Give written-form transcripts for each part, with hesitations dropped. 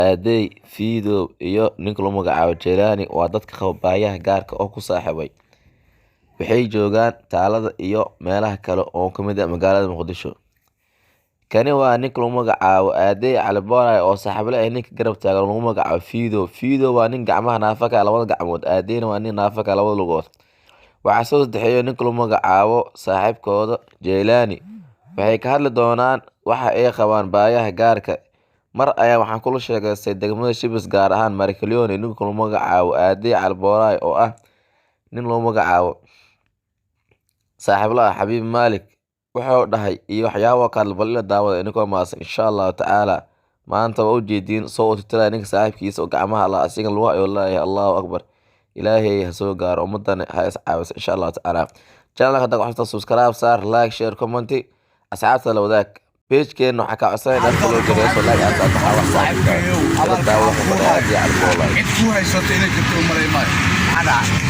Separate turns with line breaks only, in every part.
Aadey, Fiidow iyo ninka lagu magacaabo Jelani waa dadka qaba baahiyaha gaarka oo ku saaxiibay. Waxay joogaan taalada iyo meelaha kale oo ka mid ah magaalada Muqdisho. Kani waa ninka lagu magacaabo Aadey Cali Boolay oo saaxiib la ah ninka garab taagan lagu magacaabo Fiidow. Fiidow waa nin gacmaha naafa ka ah labada gacmood, Aadeyna waa nin naafa ka ah labada lugood. Waxaa soo saddexeeya ninka lagu magacaabo saaxiibkooda Jelani. Waxay ka hadli doonaan waxa ay qabaan baahiyaha gaarka. Mar ayaa waxaan kula sheegaystay degmada Shibis, gaar ahaan Markilone, ninka lagu magacaabo Aadey Cali Boolay oo ah nin lagu magacaabo saaxiib la ah Xabiib Maalik. Wuxuu dhahay iyo waxyaabo kale bal ila daawada idinkoo mahadsan insha Allahu tacaala. Maanta waa ujeediin soo utitilaya ninka saaxiibkiisa oo gacmaha la asiga lugaha ayuu leeyahay. Allahu akbar, Ilaahay ha soo gaaro, ummadana ha is caawiso insha Allahu tacaala. Channelka hadda waxaa subscribe saar, like, share, comment, asxaabta la wadaag. Page-keena waxaa ka codsanaya inaad follow gareyso, like aad saarto, waxaa wax saaxiibka ila daawada wuxuu ku dhahay Aadey Cali Boolay.
Cid ku haysato inay jirto u malay maayo.
Maxaa dhacay?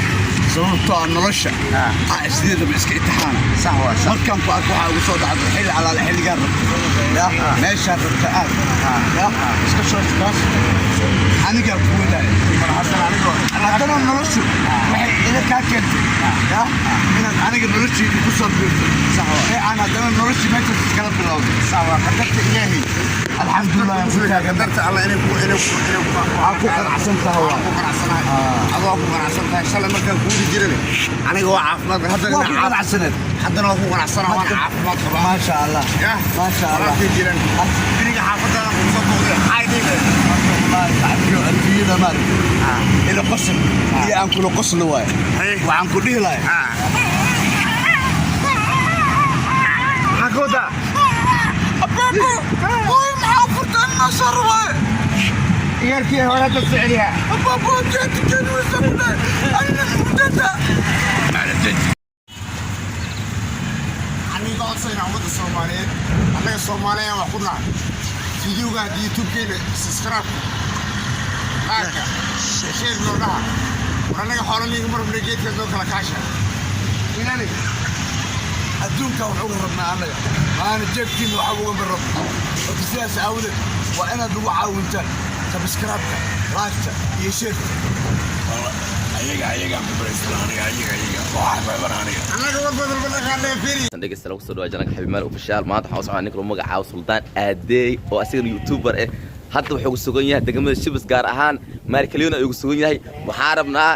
Sababtoo ah nolosha sideedaba iska imtixaana.
Sax waa sax.
Markaan ku arko waxaa ugu soo dhacdo xilli calaale xilligaa rabto ya meeshaa rabta aad ya iska soo taas anigaa ku wadaaya.
Haddana anigoo
Haddana noloshu waxay ila kaa keentay ya inaad aniga noloshayda ku soo biirto
Sax waa.
ee aan haddana noloshii meeshaas iskala bilowday.
Sax waa, qadarta Ilaahay.
Alxamdulilah, aan ku taagan.
Qadarta Alla inay ku
Waxaa ku qanacsan tahay waa.
Ku qanacsanahay, adoo ku qanacsan tahay. Shalay markaan kuudi jirane aniga waa caafimaad, haddana
Waa ku qanacsaneed.
Haddana waa ku qanacsanahay, waan caafimaad qabaa.
Maasha Allah.
Yah.
Maasha Allah.
Walaakii jiraan beriga xaafaddaada kugu soo booqday, maxay dhihi?
Wallaahi saaxiibkiyo, adduunyada maaragtay ila qosol iyo aan kula qoslo waaye.
Haye.
Waxaan ku dhihi lahay
Maxaa ka wadaa?
Hooyo, maxaa furtaan inoo soo rabaaye?
Ciyaarkii hore hadda socdiyaa.
Abaabo, jeeti keeni weysa ku dhahay anina mudada.
Aniga codsayna ummadda Soomaaliyeed, annaga Soomaaliya wax ku nahay fiidiyowga haddii YouTube-keena subscribe, like, share noo dhaha. War annaga xoolaniga marabna, geedkaas noo kala kaasha inani.
Adduunka wax uga rabnaa annaga maana jeebkiina wax ugama rabno. Marka sidaas aawadeed waa inaad nagu caawintaan subscribe-ka, like-ta iyo share-ta.
Ayaga ayagaan ku baraysana, aniga ayaga waxaa reeban aniga.
Annaga warba walba dhaqaanaya, firi.
Dhegeysta, lagu soo dhawaa channelka Xabiib Maalik Official. Maanta waxaan u socdaa ninka lagu magacaabo Suldaan Aadey oo asigana YouTuber eh. Hadda wuxuu ku sugan yahay degmada Shibis, gaar ahaan Markilone ayuu ku sugan yahay. Waxaan rabnaa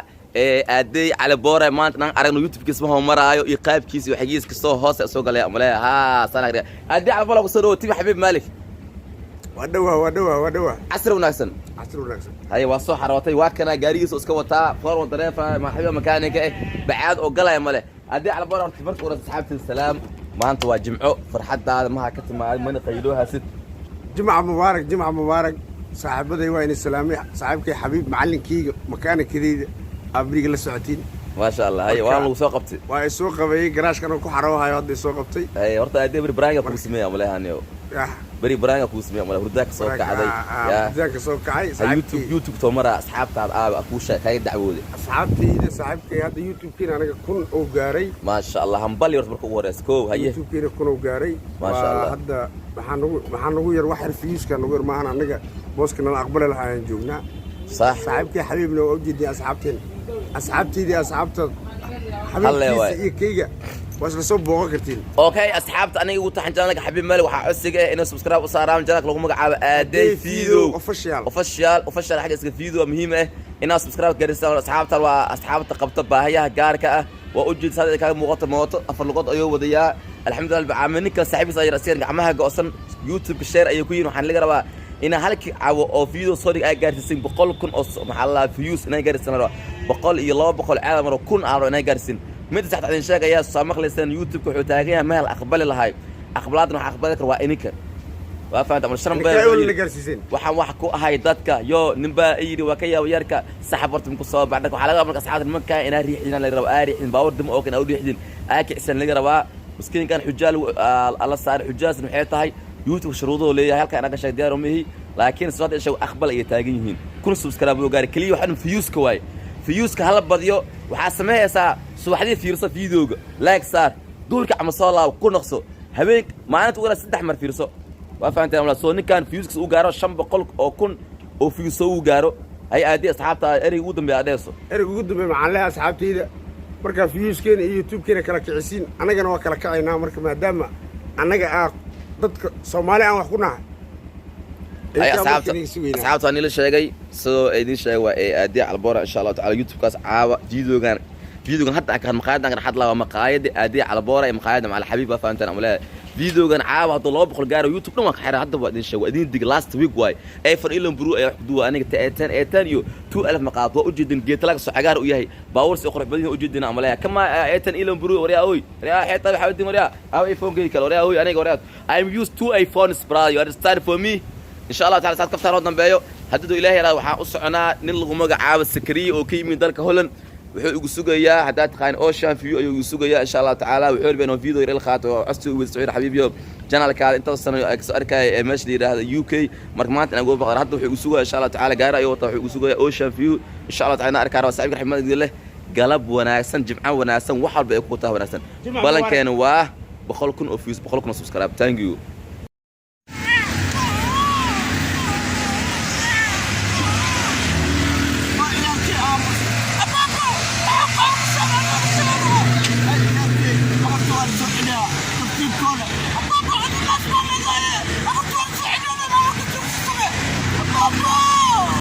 Aadey Cali Boore maanta dhan aragno YouTube-kiisa ma maraayo iyo qaabkiisa iyo xagiisa kastoo hoose soo galaya umaleeya. Haa, sana Aadey Cali Boore, ku soo dhawo TV Xabiib Maalik.
Waa dhowaa, waa dhowaa, waa dhowaa.
Casri wanaagsan.
Casri wanaagsan.
Haye, waa soo xarootay, waa kana gaarigiisa oo iska wataa foorwan dareefa maxabiba makaanika eh bacaad oo galaya male. Aadey Cali Boore, horta marka hore asxaabtiin salaam. Maanta waa Jimco, farxadaada maha ka timaad mana qayloohasid?
Jimca mubaarak, jimca mubaarak. Saaxiibaday waa inay salaamay, saaxiibkay Xabiib, macallinkayga makaanikadayda aad beriga la socotiin.
Maasha Allah. Haye, waa lagu soo qabtay.
Waa i soo qabayey, garaashkan oo ku xaroohayo hadda i soo qabtay.
Haye, horta Aadey beri prank-ga kugu sameeya maleehaniyo.
Yah.
Beri prank-ga kugu sameeya male, hurdaa ka soo kacday ya.
Hurdaanka soo kacay.
Ha, YouTube too mara asxaabtaada aaba kuu sheeg kaga dacwooday.
Asxaabtayda, saaxiibkay, hadda YouTube-kiina aniga 1000 oo gaaray.
Maasha Allah, hambali horta marka ugu horeysa koow. Haye.
YouTube-kiina 1000 oo gaaray.
Maasha
Waa
Allah.
Hadda waxaa nagu yar wax yar, views-ka nagu yar maahan, anaga booska nala aqbali lahaa ayaan joognaa. Saaxiibkii Xabiibna waa ujeediyay, asxaabteen, asxaabtaydii, asxaabta
Halle
xabiibkiisa
waay.
iyo kayga waa isla soo booqan kartiin.
Okay, asxaabta aniga ugu taxan channelka Xabiib Maalik, waxaa codsiga ah inay subscribe u saaraan channelka lagu magacaabo Aadey Fiidow
Official.
Official, official. Xagga iska Fiidow waa muhiim ah inaad subscribe garisaan. Asxaabta waa asxaabta qabta baahiyaha gaarka ah. Waa ujeed sada kaaga muuqato, mooto afar lugood ayuu wadayaa. Alxamdulillah bacaamil ninka saaxiibkiisa ayar asigan gacmaha go'san YouTube share ayay ku yihiin. Waxaan laga rabaa inaa halkii caawo oo video soo dhig ay gaarsiisin 100,000 oo maxaa la views inay gaarsiisan la rabaa, 100 iyo 200 caada maro 1000 aan rabo inay gaarsiin. Midda saxda idin sheegaya, soo maqlayseen, YouTube-ka wuxuu taagan yahay meel aqbali lahay. Aqbalaadna waxaa aqbali kara waa ininka, waa fahamta ama shan
Ninka ay la gaarsiiseen.
Waxaan wax ku ahay dadka yo ninbaa yidhi waa ka yaaba yarka saxab horta minku soo baxda. Waxaa laga rabaa marka asxaabta nimanka inaa riixdin laga rabaa, aa riixdin baawar dima oo kan aa u riixdin, aa kicsan laga rabaa. Miskiinkan xujaa lagu alla saaray. Xujaasna waxay tahay YouTube shuruudoo leeyahay, halka inaga sheeg diyaar uma ihi, laakiin sababta ishagu aqbal ayay taagan yihiin. 1000 subscribe oo gaaray keliya, waxaan views-ka waaye, views-ka hala badiyo. Waxaa sameeyaysaa subaxdii fiirso videoga, like saar, duurka ama soo laabo ku noqso, habeen maalinta ugu saddex mar fiirso. Waa fahanteen amla? Soo ninkan views-kiisa u gaaro 500,000. Oo views soo uu gaaro hay aadii asxaabta ereyga ugu dambeeya adheeso.
Ereyga ugu dambeeya maxaan leeyahay asxaabtayda? Markaa viewskeena iyo YouTubekeena kala kicisiin, annagana waa kala kacaynaa. Marka maadaama annaga aa dadka Soomaali aan wax ku nahay,
Ay
intaa
asxaabta
marka idinka sugaynaa.
Asxaabta nila sheegay, sidoo idin sheegay, waa ee aadiya Calboora. Insha Allahu tacaala YouTubekaas caawa videogan hadda aan kan maqaayadan kan xadlaa, waa maqaayada aadiya Calboora iyo maqaayada Macal Xabiib, baa fahantaan ama leeyahay. Videogan caawa hadduu 200 gaaro, YouTube dhan waan ka xiraa. Hadda waa idin sheegay, waa idin dig. Last week waay iPhone ilan buru ayaa wax ku duwa aniga ta eetan eetan iyo 12 maqaayad waa ujeedin, geetalaga soo cagaar u yahay, baabuur si qurux badan yahay ujeedin ama leeyahay kama eetan ilan buru. Waryaa oy, waryaa, xeeta waxa wadin, waryaa, aw iPhone kay kale, waryaa oy, aniga waryaa, I'm used two iPhones, brother, you understand for me? Insha Allah taala saad kaftaan oo dambeeyo hadduu Ilaahay yaraado, waxaan u soconaa nin lagu magacaabo Sakariye oo ka yimid dalka Holland. Wuxuu igu sugayaa, haddaad taqaan, Ocean View ayuu igu sugayaa insha Allah tacaala. Wuxuu rabaa inuu video yar ila qaato oo codsi u weydiisto, xabiibiyo, channelkaada intaas sano ay kasoo arkaya ee meesha la yidhaahdo UK. Marka maanta inaan uga baqar hadda wuxuu igu sugayaa insha Allah tacaala, gaari ayuu wataa, wuxuu igu sugayaa Ocean View insha Allah taala. Inaan arkaa rabaa saaxiibka raxmad idin leh. Galab wanaagsan, jimco wanaagsan, wax walba ay ku tahay wanaagsan.
Jimco.
Balankeena waa 100,000 oo views, 100,000 oo subscribe. Thank you.